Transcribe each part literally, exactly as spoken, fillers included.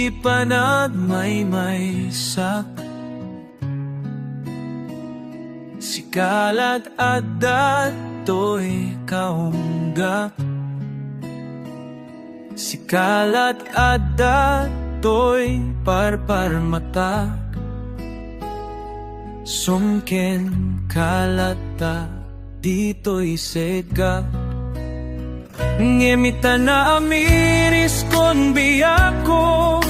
Panagmaymaysak. Sika lat adda toy kaunggak. Sika lat adda toy parparmatak. Sumken ka latta ditoy segak. Ngem ita naamiriskon biagko,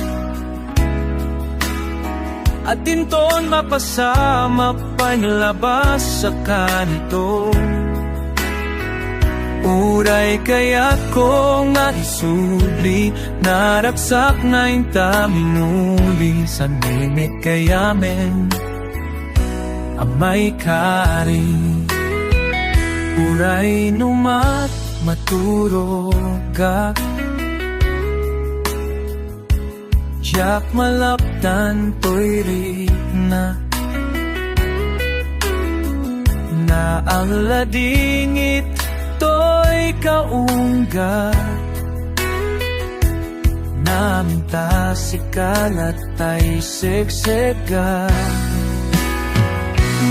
adinton mapasamak panglabas a kanito. Uray kayatko nga isubli, naragsak nga inta minuli, sa ngem met gayamen a maikari. Uray no mat-, maturogak, diak malaptan toy rikna. Naalladingit toy kaunggak. Namintas sika lat tay segsega.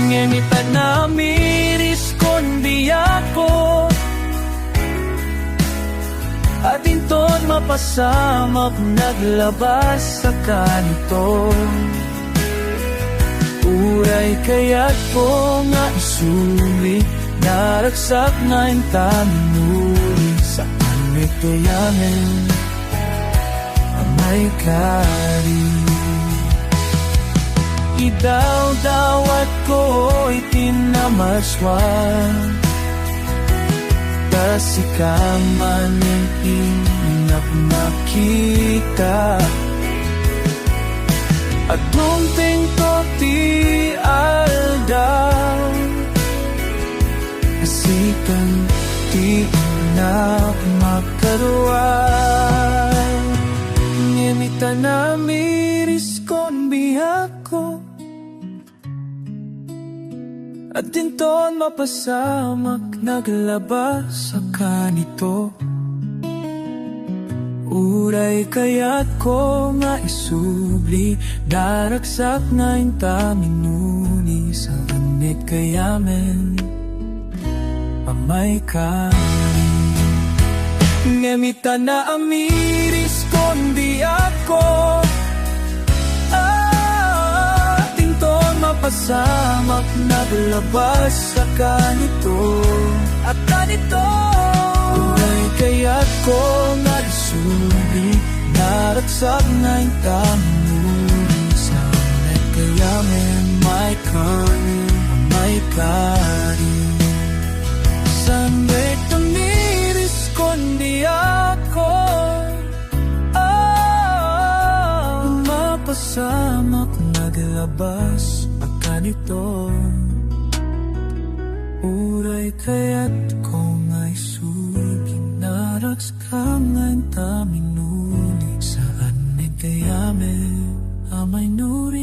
Ngem ita naamiriskon biagko, adinton mapasamak naglabas a kanito. Uray kayatko nga isuli, naragsak nga inta minuli, saan met gayamen a maikari. Idawdawatko iti namaswa, ta sika manen innak makita. Agdumtengto ti aldaw, sikan ti innak makarua. Ngem ita naamiriskon biagko, adinton mapasamak naglabas a kanito. Uray kayatko nga isubli, naragsak nga inta minuli, saan met gayamen a maikari. Ngem ita naamiriskon biagko, adinton mapasamak naglabas a kanito. A kanito. Uray kayatko nga isuli, naragsak nga inta minuli, saan met gayamen a maikari, a maikari. Saan met naamiriskon biagko, a mapasamak naglabas a kanito. Uray kayatko nga isuli, naragsak nga inta minuli, saan met gayamen a mainuli.